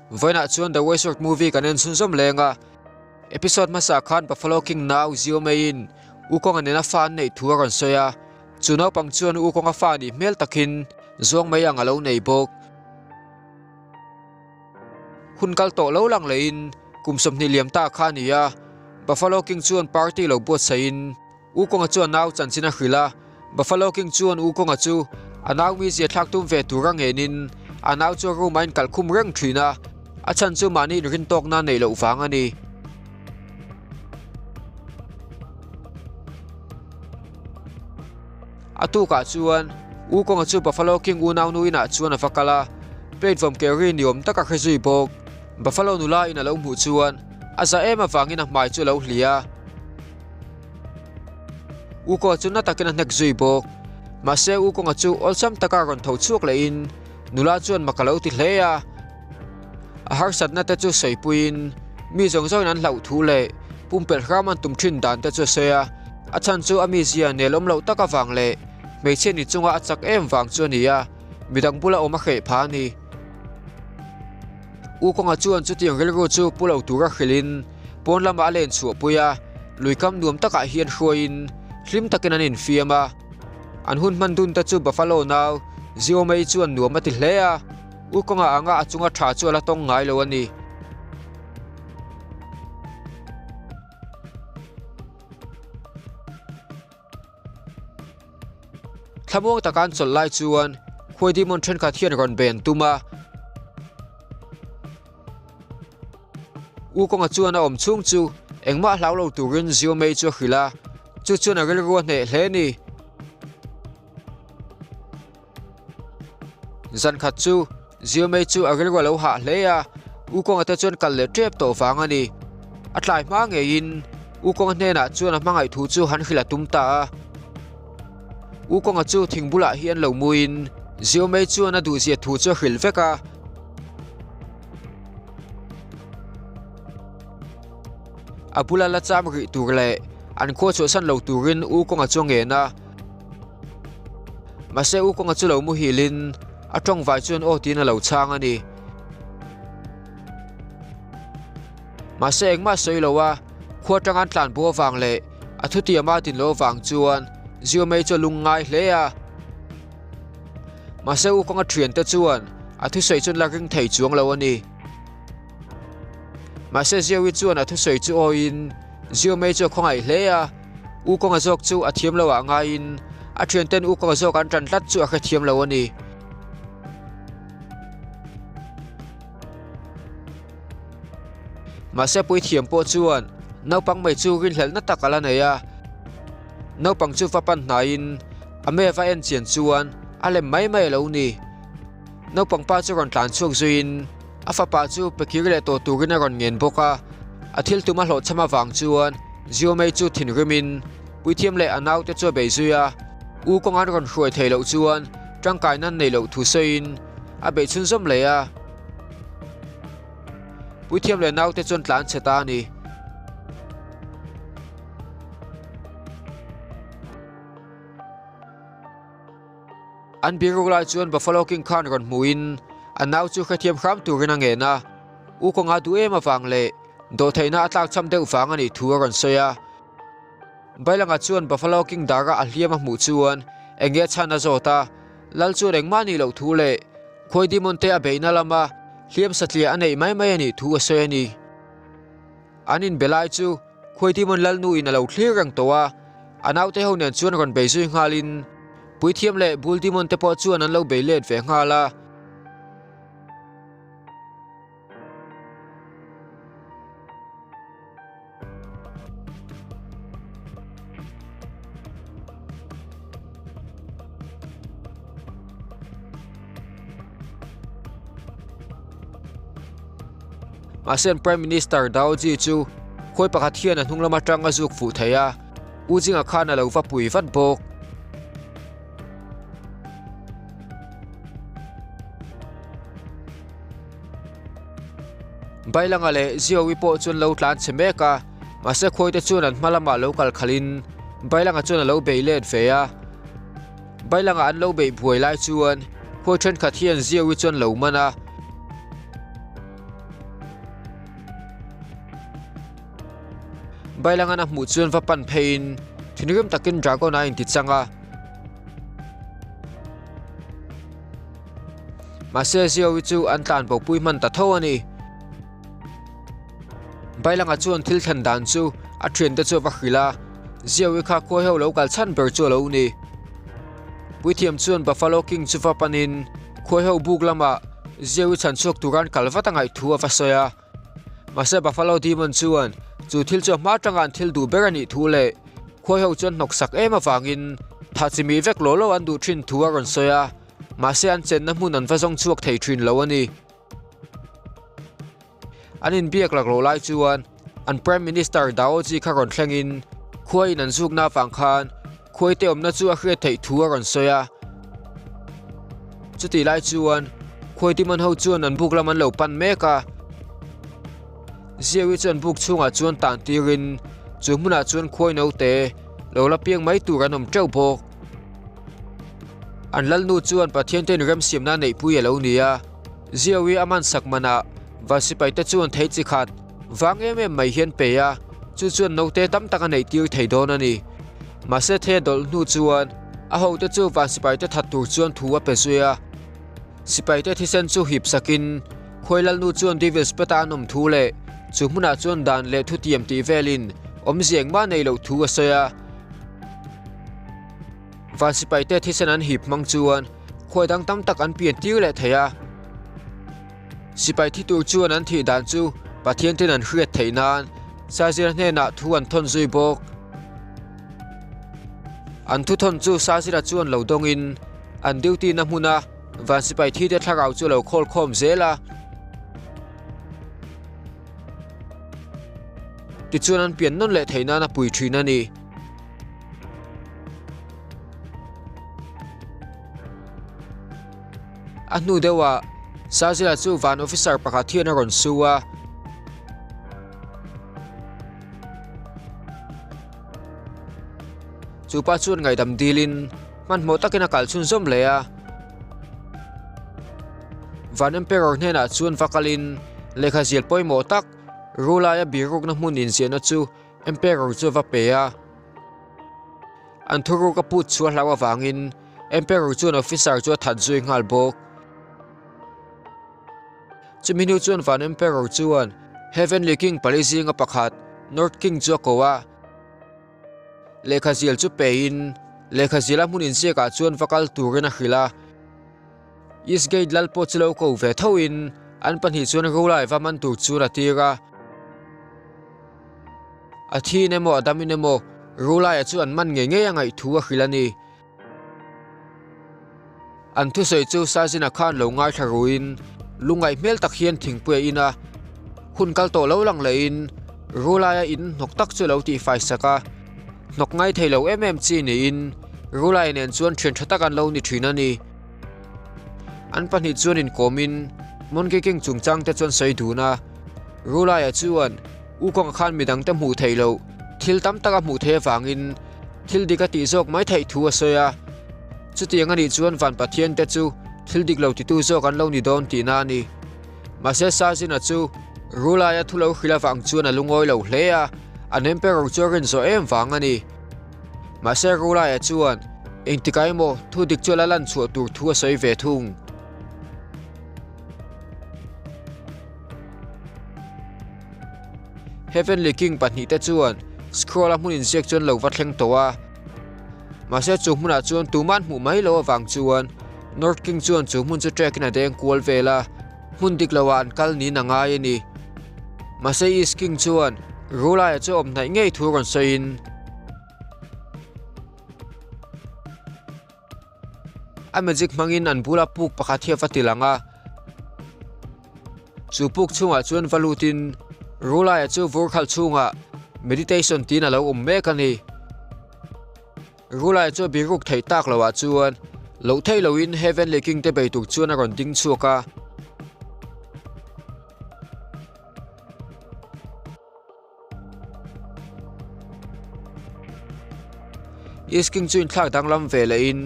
Vawiinah chuan The Westworld movie kan en chhunzawm leng a, episode hmasa khan Buffalo King nau Xiaomei-in Wukong-a nena fa an neih thu a rawn sawi a, chu naupang chuan Wukong-a fa nih hmel takin zawng mai ang a lo nei bawk. Hun kal tawh lo lang leiin kum 20 liam ta kha a ni a, Buffalo King chuan party lo buatsaihin Wukong-a chuan nau chanchin a hrilh a, Buffalo King chuan Wukong-a chu a nau mizia thlak tum ve tura ngenin a nau chu a room ah a inkalh khum reng thin a, a chhan chu mahni inrin tawkna neih loh vang a ni. A tukah chuan Wukong-a chu Buffalo King unaunu inah chuan a va kal a, plate vawm keri ni awm tak a hre zui bawk. Buffalo nula in a lo hmuh chuan a za em avangin a hmai chu a lo hliah a. Ukaw chu na takin a hnek zui bawk. Mahse Ukawnga chu awlsam taka rawn tho chhuak lehin nula chuan mak a lo ti hle a. A harsatna te chu sawipuiin mi zawng zawngin an hlauh thu leh pumpelh hram an tum thin dan te chu a sawi a. A chhan chu a mizia nelawm loh tak avang leh hmeichhia ni chunga a chak em vang chu a ni a, midang bula awm a hreh pha a ni. Ukawnga chuan chutiang rilru chu pu lo tura hrilhin pawn lamah a len chhuahpui a, lui kam nuam takah hian hruaiin hlim takin an infiam a. An hun hman dun te chu Buffalo nau Ziomei chuan nuam a ti hle a, Ukawnga anga a chunga tha chu a la tawng ngai lo a ni. Thlamuang taka an chawlh lai chuan khuai demon thenkhat hian rawn bei an tum a. U kawnga chuan a awm chhung chu engmah hlau lo turin Xiaomei chu a hrilh a, chu chuan a rilru a hneh hle a ni. Zan khat chu Xiaomei chu a rilru a lo hah hle a, U kawnga te chuan kal leh tep tawh vang a ni. A tlai hma ngeiin U kawnga hnenah chuan a hmangaih thu chu han hrilh a tum ta a. U kawnga chu thing bulah hian lo muin Xiaomei chuan a duhzia thu chu a hrilh vek a. A bula la cham rih tur leh an khua chhuahsan lo turin U kawnga chu a ngen a. Mahse U kawnga chu lo muhilin a tawngvai chuan aw tiin a lo chhang a ni. Mahse engmah sawi lo a, khua atanga an tlan bo avang leh a thutiama a din loh avang chuan Ziomei chu a lungngai hle a. Mahse U kawnga thiante chuan a thusawi chuan la ring thei chuang lo a ni. Mahse Ziawi chuan a thusawi chu awiin Ziomei chu a khawngaih hle a, U kawnga zawk chu a thiam lo ah ngaiin a thianten U kawnga zawk an tan tlat chu a hrethiam lo a ni. Mahse puithiam pawh chuan naupang mai chu rinhlelhna tak a la nei a, naupang chu va pan hnaiin a me va en chian chuan a lem mai mai a lo ni. Naupang pa chu rawn tlan chhuak zuiin a fapa chu pe kir leh tawh turin a rawn ngen bawk a, a thil tum a hlawhchham avang chuan Ziomei chu thinrimin puithiam leh a naute chu a bei zui a, U kawnga an rawn hruai theih loh chuan tangkaina an neih loh thu sawiin a beih chhunzawm leh a. Puithiam leh naute chuan tlan chhe ta a ni. An biruk lai chuan Buffalo King khan rawn hmuhin a nau chu hrethiam hram turin a ngen a, U kawnga duh em avang leh dawhtheihna a tlakchham deuh vang a nih thu a rawn sawi a. Bailanga chuan Buffalo King dara a hliam a hmuh chuan eng nge chhan a zawt a, Lal chuan engmah nih loh thu leh khawi demon te a beihna lama hliam satliah a neih mai mai a nih thu a sawi a ni. An inbe lai chu khawi demon Lalnu in a lo thlir reng tawh a, a naute ho nen chuan rawn bei zui nghalin Puithiam leh Bull demon te pawh chuan an lo bei let ve nghal a. Mahse an Prime Minister Dao Ji chu khawi pakhat hian a hnung lam atang a zuk fuh thei a, U Jinga khan a lo va pui vat bawk. Bailanga leh Ziowi pawh chuan lo tlan chhe mek a, mahse khuaite chuan an hma lamah lo kal khalhin Bailanga chuan a lo bei let ve a. Bailanga an lo beih buai lai chuan khuai thenkhat hian Ziowi chuan lo man a. Bailangan a hmuh chuan va pan pheiin thinrim takin Dragon a inti chang a. Mahse Ziowi chu an tlan bopui hman ta tho a ni. Bailanga chuan thil thlen dan chu a thiante chu a va hrilh a, Ziowi kha khuai ho lo kal chhan ber chu a lo ni. Puithiam chuan Buffalo King chu va panin khuai ho buk lamah Ziowi chhan chhuak tura an kal vat a ngaih thu a va sawi a. Mahse Buffalo Demon chuan chu thil chu a hma atanga an thil duh ber a nih thu leh khuai ho chuan hnawksak em avangin thah chimih vek law law an duh thin thu a rawn sawi a, mahse an chenna hmun an va zawng chhuak thei thin lo a ni. An inbiak laklawh lai chuan an Prime Minister Daoji kha rawn thlengin khuaiin an zukna avang khan khuaite awmna chu a hriat theih thu a rawn sawi a. Chutih lai chuan khuai timan ho chuan an buk lam an lo pan mek a. Ziawi chuan buk chhungah chuan tan tirin chu hmunah chuan khuai naute lo la piang mai tur an awm teuh bawk. An lalnu chuan Pathian te inremsiamna neihpui a lo ni a. Ziawi a man sak manah van sipaite chuan thei chi khat vang em em mai hian pe a, chu chuan naute tam tak a neih tir thei dawn a ni. Mahse thei a dawlh hnu chuan a hote chu van sipaite that tur chuan thu a pe zui a. Sipaite thisen chu hip sakin khuai lalnu chuan Devil's Pet-a an awm thu leh chu hmunah chuan dan leh thutiam tih velin awmzia engmah neih loh thu a sawi a. Van sipaite thisen an hip hmang chuan khuai dang tam tak an pian tir leh thei a. Sipai thi tur chuan an thih dan chu Pathian ten an hriat theih nan Sazira hnenah thu an thawn zui bawk. An thu thawn chu Sazira chuan lo dawngin an duty na hmuna van sipai thi te thlarau chu a lo khawl khawm zel a. Tichuan an pian nawn leh theih nan a pui thin a ni. A hnu deuhah Sazila chu van officer pakhat hian a rawn su a. Chu pa chuan ngaihdam dilin hmanhmawh takin a kal chhunzawm leh a. Van Emperor hnenah chuan va kalin lehkha zial pawimawh tak Rulaia birukna hmun inziahna chu Emperor chu a va pe a. An thuruk a put chhuah hlau avangin Emperor chuan officer chu a that zui nghal bawk. Chumi hnu chuan Van Emperor chuan Heavenly King pali zinga pakhat North King chu a ko a. Lehkha zial chu pein lehkha ziala hmun inziakah chuan va kal turin a hrilh a. Eastgate lal pawh chu lo ko ve thoin an pahnih chuan Rulai va man tur chuan a tir a. A thiin emaw a damin emaw Rulaia chu an man ngei ngei a ngaih thu a hrilh a ni. An thusawi chu Sazina khan lo ngaithla ruin lungngaih hmel tak hian thingpui a in a, hun kal tawh lo lang lehin Rulaia in hnawk tak chu a lo tihfai sak a. Hnawk ngai thei lo em em chi niin Rulaia nen chuan thian tha tak an lo ni thin a ni. An pahnih chuan inkawmin Monkey King chungchang te chuan sawi dun a, Rulaia chuan U kawnga khan midangte hmuh theih loh thil tam tak a hmuh theih avangin thil dik a tih zawk mai theih thu a sawi a. Chutiang a nih chuan Van Pathian te chu thil dik lo titu zawk an lo ni dawn tihna a ni. Mahse Sazina chu Rulaia thu lo hrilh avang chuan a lungawi lo hle a, an Emperor chu a rin zawh em vang a ni. Mahse Rulaia chuan engtikah emaw thu dik chu a la lan chhuah tur thu a sawi ve thung. Heavenly King pahnihte chuan scroll a hmun inziak chuan lo va thleng tawh a. Mahse chu hmunah chuan tuman hmuh mai lo avang chuan North King chuan chu hmun chu trek in a deng kual vel a, hmun dik loah an kal niin a ngai a ni. Mahse East King chuan Rulaia chu awm hnaih ngei thu rawn sawiin, A magic hmangin an bula puk pakhat hi a va ti lang a, chu puk chhungah chuan va lutin Rulaia chu vur khalh chhungah meditation tiin a lo awm mek a ni. Rulaia chu a biruk theih tak loah chuan loh theih loin Heavenly King te bei tur chuan a rawn ding chhuak a. East King chu inthlak danglam ve lehin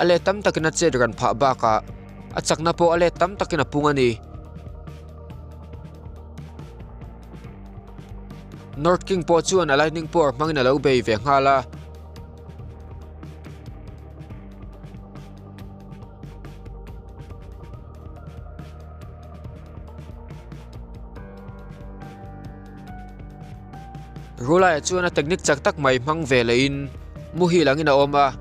a let tam takin a chet ran phah bakah a chakna pawh a let tam takin a pung a ni. North King pawh chuan a lightning power hmangin a lo bei ve nghal a. Rulaia chuan a technique chak tak mai hmang ve lehin muhil angin a awm a,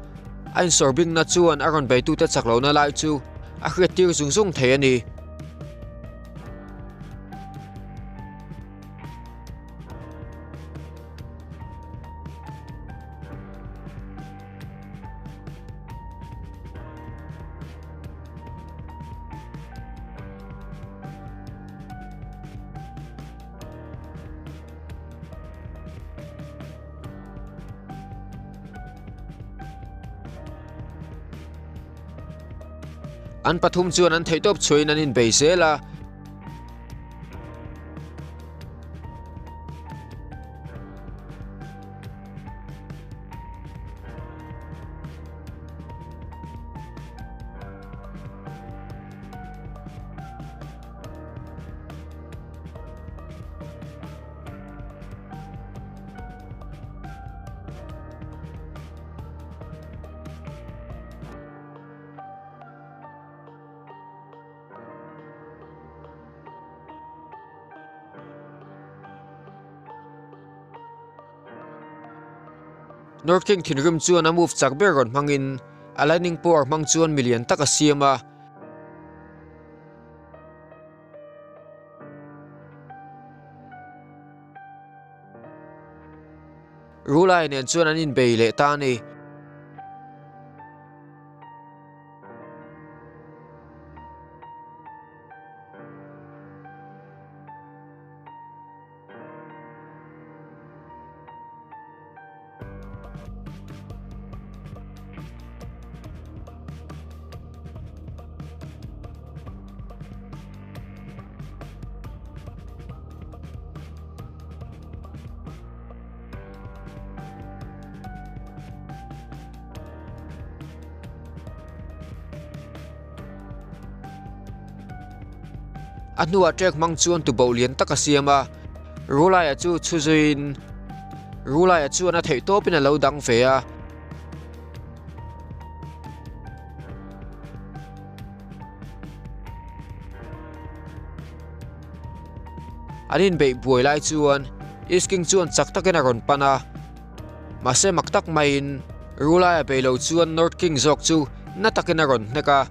a insawr bingna chuan a rawn beitute chak lohna lai chu a hriattir zung zung thei a ni. An pathum chuan an theihtawp chhuahin an inbei zel a. North King thinrim chuan a move chak ber rawn hmangin a lightning power hmang chuan milian tak a siam a. Rulai nen chuan an inbei leh ta a ni. A hnuah trek hmang chuan tuboh lian tak a siam a, Rulaia chu chhu zuiin Rulaia chuan a theih tawpin a lo dang ve a. An inbeih buai lai chuan East King chuan chak takin a rawn pan a, mahse mak tak maiin Rulaia bei lo chuan North King zawk chu na takin a rawn hnek a.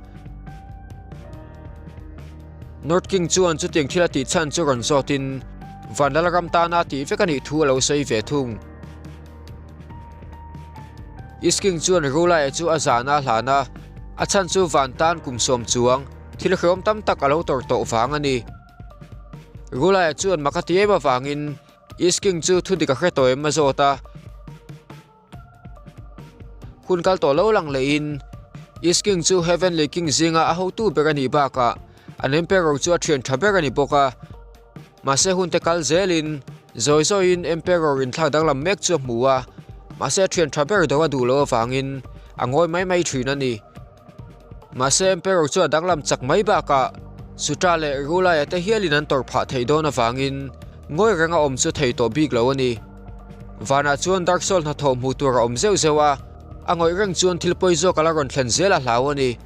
North King chuan chutiang thil a tih chhan chu rawn zawtin Vanlal ram tana tih vek a nih thu a lo sawi ve thung. East King chuan Rulaia chu a zahna a hlan a, a chhan chu van tan kum sawm chuang thil hreawm tam tak a lo tawrh tawh vang a ni. Rulaia chuan mak a ti em avangin East King chu thudik a hre tawh em a zawt a. Hun kal tawh lo lang lehin East King chu Heavenly King zinga a hotu ber a nih bakah an Emperor chu a thian tha ber a ni bawk a. Mahse hun te kal zelin zawi zawiin Emperor inthlak danglam mek chu a hmu a, mahse a thian tha ber do a duh loh avangin a ngawi mai mai thin a ni. Mahse Emperor chu a danglam chak mai bakah Sutra leh Rulaia te hialin an tawrh phah theih dawn avangin ngawi renga awm chu thei tawh bik lo a ni. Vanah chuan Dark Soul hnathawh hmuh tur a awm zeuh zeuh a, a ngawih reng chuan thil pawi zawk a la rawn thlen zel a hlau a ni.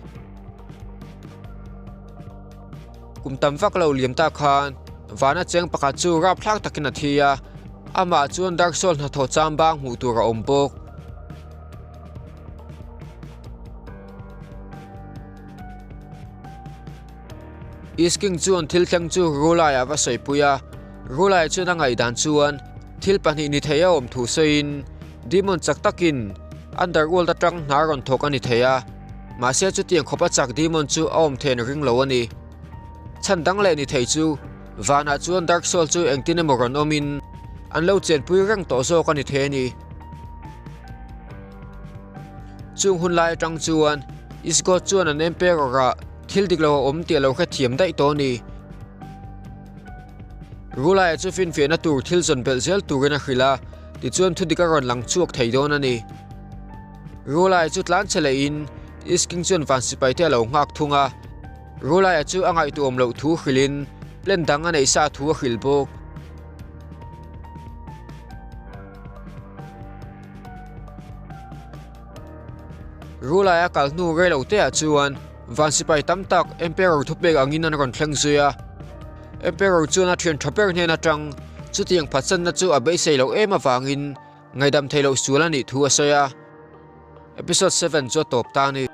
Kum tam vak lo liam ta khan vana cheng pakhat chu rapthlak takin a thi a, amah chuan Dark Soul hnathawh cham bang hmuh tur a awm bawk. East King chuan thil thleng chu Rulai-ah va sawipui a, Rulai chuan a ngaihdan chuan thil pahnih ni thei a awm thu sawiin Demon chak takin Underworld atang hna rawn thawk a ni thei a, mahse chutiang khawpa chak Demon chu a awm thei an ring lo a ni. Chhan dang leh ni thei chu vanah chuan Dark Soul chu engtin emaw rawn awmin an lo chenpui reng tawh zawk a ni thei a ni. Chung hun lai atang chuan Isgod chuan an Emperor-ah thil dik lo a awm tih a lo hrethiam daih tawh a ni. Rulaia chu finfiahna tur thil zawn belh zel turin a hrilh a, tichuan thudik a rawn lang chhuak thei dawn a ni. Rulaia chu tlan che lehin East King chuan van sipai te a lo nghak thung a. Rulaia chu a ngaihtuahawm loh thu hrilhin plan dang a neih sa thu a hrilh bawk. Rulai a kal hnu rei lo teah chuan van sipai tam tak Emperor thupek angin an rawn thleng zui a. Emperor chuan a thian tha ber hnen atang chutiang phatsanna chu a beisei loh em avangin ngaihdam theih loh sual a nih thu a sawi a. Episode 7 chu a tawp ta a ni.